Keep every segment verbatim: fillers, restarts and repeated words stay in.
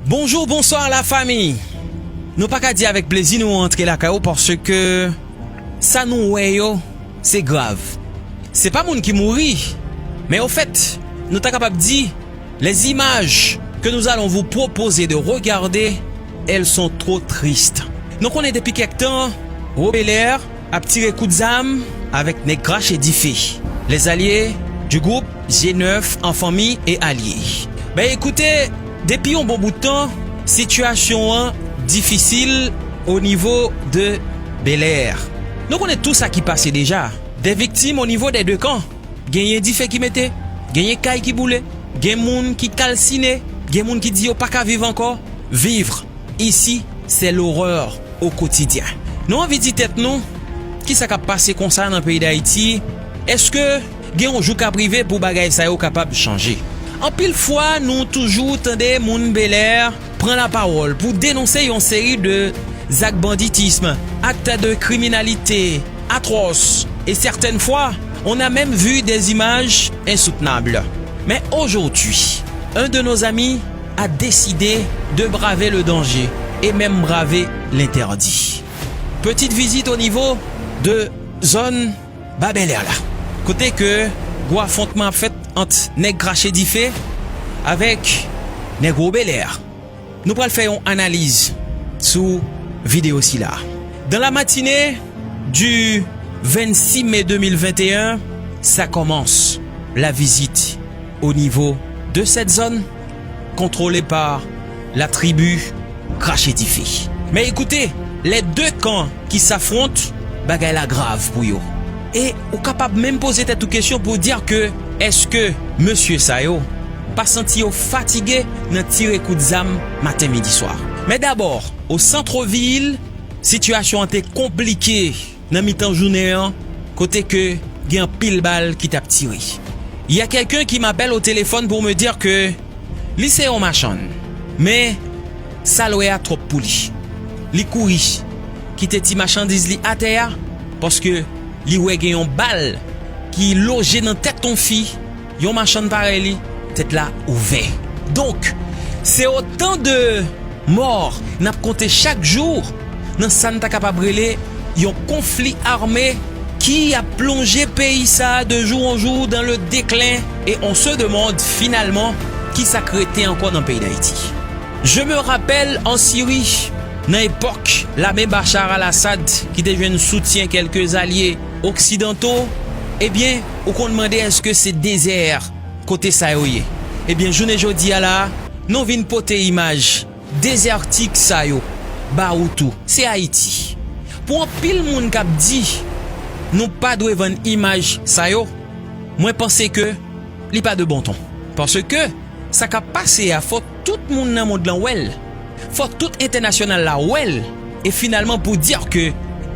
Bonjou, bonswa lafanmi. Nou pa ka di avèk plezi nou rantre lakay ou paske sa nou wè yo, se grav. Se pa moun ki mouri, men ofèt, nou ta kapab di, les images que nous allons vous proposer de regarder, elles sont trop tristes. Nou konnen depi kèk tan, Robelaire ap tire kout zam avèk nèg krache dife. Les alliés du groupe G neuf en famille et alliés. Ben écoutez, depi yon bon bout tan, sitiyasyon an difisil o nivo de Bèlè. Nou konnen tou sa ki pase deja. Des victimes au niveau des deux camps. Genyen dife ki mete, genyen kay ki boule, gen moun ki kalsine, gen moun ki di yo pa ka viv ankò. Vivre ici, c'est l'horreur au quotidien. Nou anvi di tèt nou, ki sa k ap pase konsa nan peyi Dayiti? Èske gen yon jou k ap rive pou bagay sa yo kapab chanje? Anpil fwa, nou toujou tande moun Bèlè pran lapawòl pou denonse yon seri de zak banditisme, actes de criminalité atroces, et certaines fois, on a même vu des images insoutenables. Mais aujourd'hui, un de nos amis a décidé de braver le danger et même braver l'interdit. Petite visite au niveau de zòn Ba Bèlè la, kote ke gwo afwontman ap fèt ant nèg krache dife avèk nèg Robelaire. Nou pral fè yon analiz sou videyo sila. Dans la matinée du vingt-six mai deux mille vingt et un, ça commence, la visite au niveau de cette zone contrôlée par la tribu Krache Dife. Mais écoutez, les deux camps qui s'affrontent, bagay la grav pou yo. E ou kapab menm poze tèt ou kesyon pou w di ke èske mesye sa yo pa santi yo fatige nan tire kout zam maten, midi, swa. Men dabò, o santvil, sitiyasyon an te konplike nan mitan jounen an, kote ke gen anpil bal ki t ap tire. Il y a quelqu'un qui m'appelle au téléphone pour me dire que li se yon machann, men sa l wè a twòp pou li. Li kouri kite ti machandiz li atè a, paske li wè gen yon bal ki loje nan tèt yon fi, yon machann parèy li, tèt la ouvè. Donk, se otan de mò n ap konte chak jou nan sa n ta kapab rele yon konfli ame ki ap plonje peyi sa a de jou an jou dans le déclin, et on se demande finalement ki sa k rete ankò nan peyi Dayiti. Je me rappelle en Syrie, nan epòk lame Bachar al-Assad ki te jwenn soutyen kèlke alye oksidanto, ebyen, ou konn mande èske se dezè kote sa yo ye. Ebyen, jounen jodi a la, nou vin pote imaj dezètik sa yo ba ou tou. Se Ayiti. Pou anpil moun k ap di nou pa dwe vann imaj sa yo, mwen panse ke li pa de bon ton. Paske sa k ap pase a, fò tout moun nan mond lan wè l. Fò tout entènasyonal la wè l. E finalman pou di ke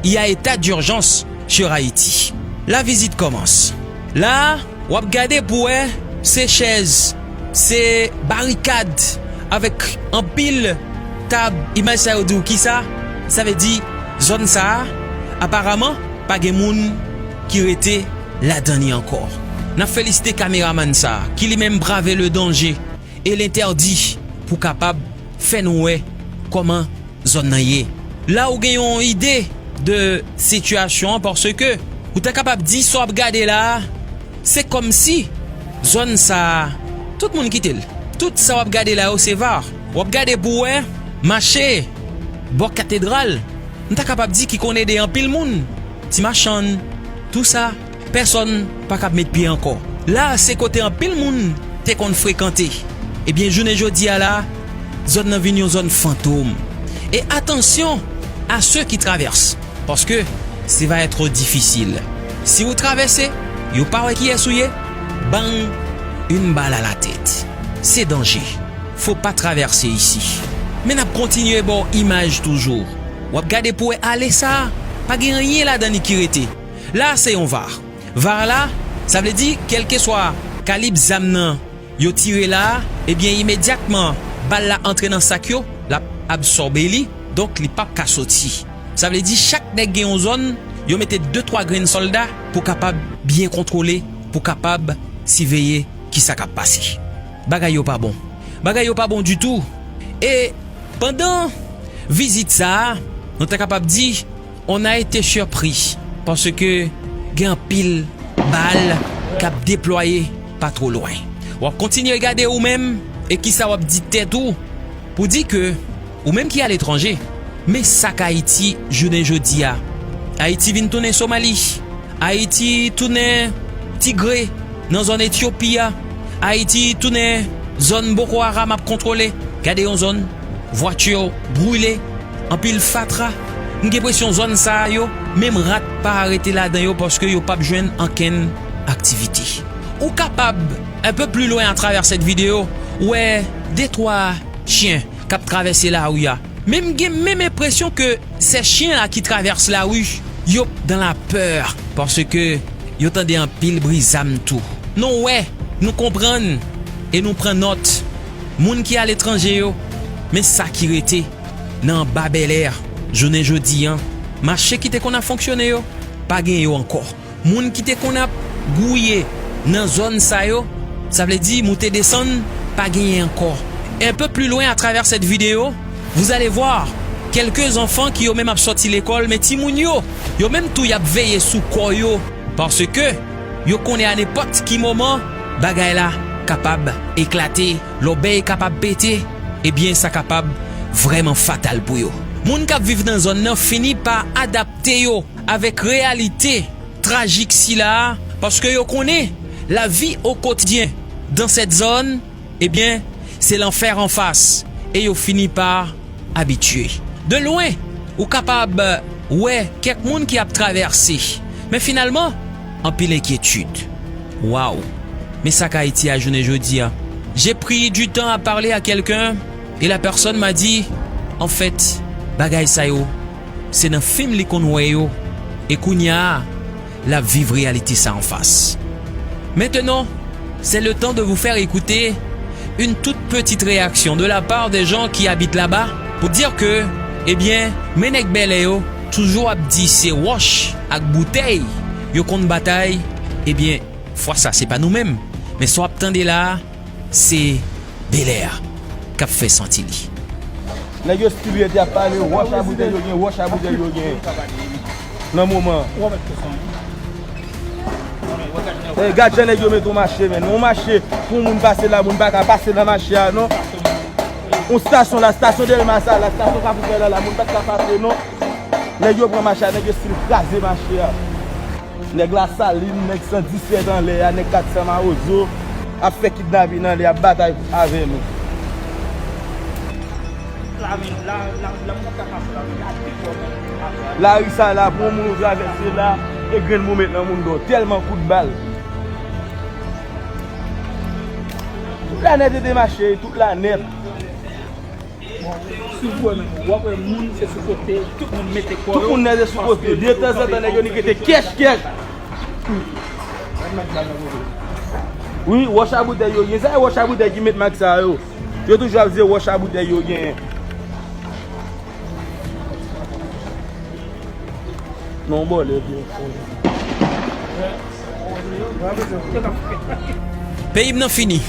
y a état d'urgence sur Haïti. La visite commence. La, w ap gade pou wè se chèz, se barikad avèk anpil tab. Imaj sa yo di w kisa? Sa vle di zòn sa a, aparaman, pa gen moun ki rete ladan li ankò. N ap felisite kameramann sa a, ki li menm brave le danger et l'interdit pou kapab fè nou wè kòman zòn nan ye. La ou gen yon ide de sitiyasyon an, paske ou ta kapab di sa w ap gade la a, se kòmsi zòn sa a, tout moun kite l. Tout sa w ap gade la yo se va. W ap gade pou w wè mache bò katedral, m ta kapab di ki konn ede anpil moun, ti machann, tou sa, pèsonn pa kab met pye ankò. La a se kote anpil moun te konn frekante. Ebyen, jounen jodi a la, zòn nan vin yon zòn fantom. E atansyon a se ki travèse, paske se va èt difisil. Si ou travèse, yo pa wè kiyès ou ye, bang, une balle à la tête. Se danje. Faut pas traverser ici. Men n ap kontinye ba w imaj toujou. W ap gade pou wè ale sa a, pa gen anyen ladan li ki rete. La a se yon va. Va la, sa vle di, kèlkeswa kalib zam nan yo tire la a, ebyen, imedyatman, bal la antre nan sak yo, l ap absòbe li, donk, li p ap ka soti. Sa vle di, chak nèg gen yon zòn, yo mete de, twa grenn sòlda pou kapab byen kontwole, pou kapab siveye kisa k ap pase. Bagay yo pa bon. Bagay yo pa bon ditou. E pandan vizit sa a, nou ta kapab di, on a été surpris, paske gen anpil bal k ap deplwaye pa two lwen. W ap kontinye gade ou menm, e kisa w ap di tèt ou pou di ke ou menm ki aletranje, men sa k Ayiti jounen jodi a. Ayiti vin tounen Somali. Ayiti tounen Tigre nan zòn Etyopi a. Ayiti tounen zòn Boko Haram ap kontwole. Gade yon zòn, vwati brile, anpil fatra. M gen enpresyon zòn sa a yo, menm rat pa rete ladan yo paske yo p ap jwenn ankenn aktivite. Ou kapab, un peu plus loin à travers cette vidéo, wè de twa chen k ap travèse lari a. Men m gen menm enpresyon ke se chen la ki travèse lari, yo dans la peur, paske yo tande anpil bri zam tou. Nou wè, nou konprann, e nou pran nòt. Moun ki aletranje yo, men sa ki rete nan anba Bèlè, jounen jodi a, mache ki te konn ap fonksyone yo, pa gen yo ankò. Moun ki te konn ap gouye nan zòn sa yo, sa vle di moute desann, pa genyen ankò. Un peu plus loin à travers cette vidéo, vous allez voir quelques enfants ki yo menm ap sòti lekòl, men timoun yo, yo menm tou y ap veye sou kò yo, paske yo konnen a nenpòt ki moman bagay la kapab eklate, lòbèy kapab pete, ebyen sa kapab vrèman fatal pou yo. Moun k ap viv nan zòn nan fini pa adapte yo avèk reyalite trajik sila a, paske yo konnen lavi o kotidyen dans cette zone, ebyen, se lanfè anfas, e yo fini pa abitye. De lwen, ou kapab wè kèk moun ki ap travèse, men finalman, anpil enkyetid. Waw! Men sa k Ayiti a jounen jodi a. J'ai pris du temps à parler à quelqu'un, et la personne m'a dit, en fait, bagay sa yo, se nan fim li konn wè yo, e kounye a, l ap viv reyalite sa anfas. Maintenant, c'est le temps de vous faire écouter une toute petite réaction de la part des gens qui habitent là-bas pour dire que, ebyen, men nèg Bèlè yo toujou ap di se wòch ak boutèy yo konn batay, ebyen, fwa sa se pa nou menm, men sa w ap tande la a, se Bèlè a k ap fè santi li. Nèg yo still rete ap pale, wòch a boutèy yo gen, wòch a boutèy yo gen. Nan moman. E, gad jan nèg yo mete yon mache, men. Yon mache pou moun pase la, moun pa ka pase nan mache a, non. Yon stasyon la, stasyon Delmas la, stasyon Kafou Fè la, la, moun pa t ka pase, non. Nèg yo pran mache a, nèg yo still kraze mache a. Nèg Lasalin, nèg san disèt anlè a, nèg kat san Mawozo ap fè kidnapin anlè, ap batay avè nou. Lari sa la, pou yon moun ou travèse la, e grenn moun met nan moun do, tèlman kout bal. Tout la nèt ete mache, tout la nèt. Bon, si w wè menm, w ap wè moun se sou kote, tout moun mete kò yo. Tout moun nèt e sou kote. De tanzantan, nèg yo ni rete kèch, kèch. Wi, wòch a boutèy yo gen. Sa e wòch a boutèy ki met mak sa yo. Yo toujou ap di wòch a boutèy yo gen. Non, bòlè byen fò. Peyi m nan fini.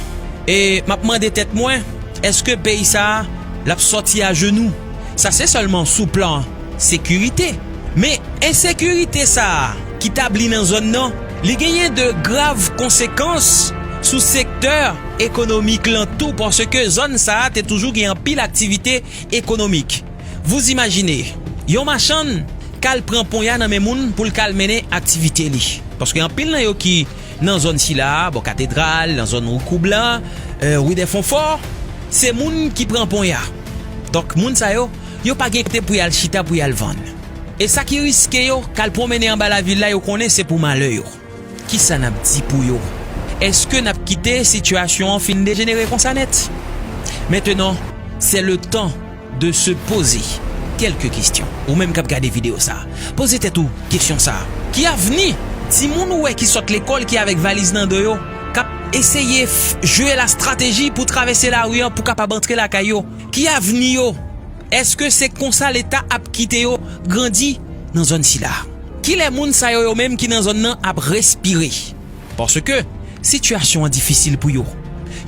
E m ap mande tèt mwen, èske peyi sa a, l ap sòti ajenou? Sa se sèlman sou plan sekirite. Men ensekirite sa a ki tabli nan zòn nan, li genyen de grav konsekans sou sektè ekonomik lan tou, paske zòn sa a te toujou gen anpil aktivite ekonomik. Vous imaginez, yon machann k al pran ponya nan men moun pou l k al mennen aktivite li. Paske anpil nan yo ki nan zòn sila a, bò Katedral, nan zòn Ri Koublan, e, Ri dè Fonfò, se moun ki pran ponya. Donk, moun sa yo, yo pa gen kote pou y al chita, pou y al vann. E sa ki riske yo, k al pwonmennen anba lavil la, yo konnen se pou malè yo. Kisa n ap di pou yo? Èske n ap kite sitiyasyon an fin dejenere konsa nèt? Maintenant, c'est le temps de se poser quelques questions. Ou menm k ap gade videyo sa a, poze tèt ou kesyon sa a. Ki avni timoun ou wè ki sot lekòl, ki avèk valiz nan do yo, k ap eseye f-, jwe la strateji pou travèse lari an pou kapab antre lakay yo? Ki avni yo? Èske se konsa Leta ap kite yo grandi nan zòn sila? Kilè moun sa yo, yo menm ki nan zòn nan ap respire? Paske sitiyasyon an difisil pou yo.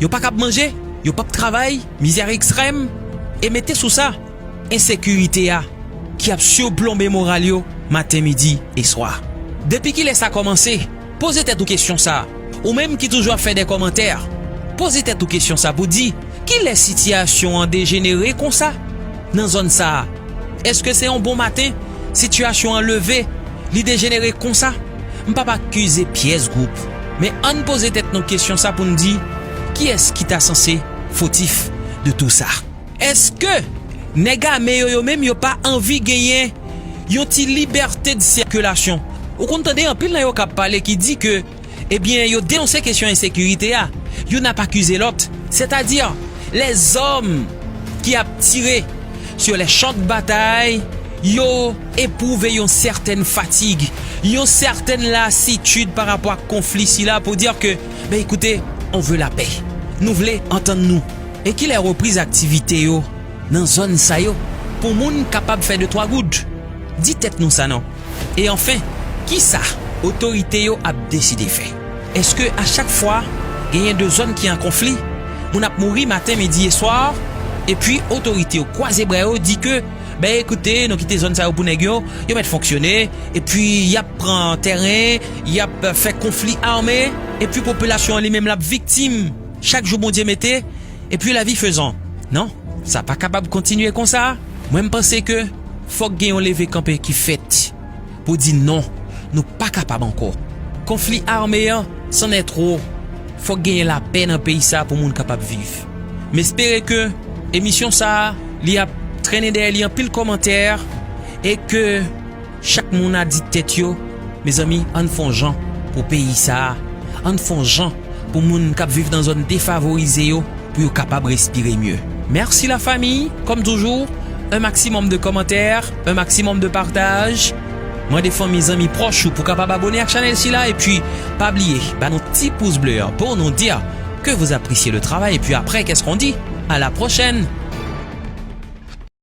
Yo pa kab manje, yo p ap travay, mizè ekstrèm, E mete sou sa, ensekirite a ki ap siplonbe moral yo maten, midi e swa. Depi kilè sa kòmanse? Poze tèt ou kesyon sa a. Ou menm ki toujou ap fè de kòmantè, poze tèt ou kesyon sa pou di, kilè sitiyasyon an dejenere konsa nan zòn sa a? Èske se yon bon maten sitiyasyon an leve, li dejenere konsa? M p ap akize pyès gwoup, men ann poze tèt nou kesyon sa pou n di, kiyès ki ta sanse fotif de tou sa? Èske nèg ame yo, yo menm, yo pa anvi genyen yon ti libète de sikilasyon? Ou konn tande anpil nan yo k ap pale ki di ke, ebyen, yo denonse kesyon ensekirite a, youn ap akize lòt. Sètadi, lèzòm ki ap tire sur les champs de bataille, yo epwouve yon sètèn fatig, yon sètèn lasitid pa rapò ak konfli sila pou di ke, ben, ekoute, on veut la paix. Nou vle antann nou. E kilè repriz aktivite yo nan zòn sa yo pou moun kapab fè de twa goud? Di tèt nou sa non. E anfen, kisa otorite yo ap deside fè? Èske a chak fwa genyen de zòn ki an konfli, moun ap mouri maten, midi e swa, epi otorite yo kwaze bra yo, di ke, ben, ekoute, nou kite zòn sa yo pou nèg yo, yo mèt fonksyone, epi y ap pran tèren, y ap fè konfli ame, epi popilasyon an li menm l ap viktim chak jou Bondye mete, epi lavi fezan. Non, sa pa kapab kontinye konsa. Mwen, m panse ke fòk gen yon leve kanpe ki fèt pou di non, nou pa kapab ankò. Konfli ame an, c'en est trop. Fòk genyen lapè nan peyi sa pou moun kapab viv. M espere ke emisyon sa a, li ap trennen dèyè li anpil kòmantè e ke chak moun a di tèt yo, mezanmi, ann fè yon jan pou peyi sa a, ann fè yon jan pou moun k ap viv nan zòn defavorize yo, pou yo kapab respire mye. Mèsi lafanmi, kòm toujou, un maximum de kòmantè, un maximum de partaj. Mande fanmi, zanmi pwòch ou pou kapab abone ak chanèl sila, epi pa bliye ba nou ti pous ble an pou nou di ke vous appréciez le travail, epi aprè, qu'est-ce qu'on dit? À la prochaine!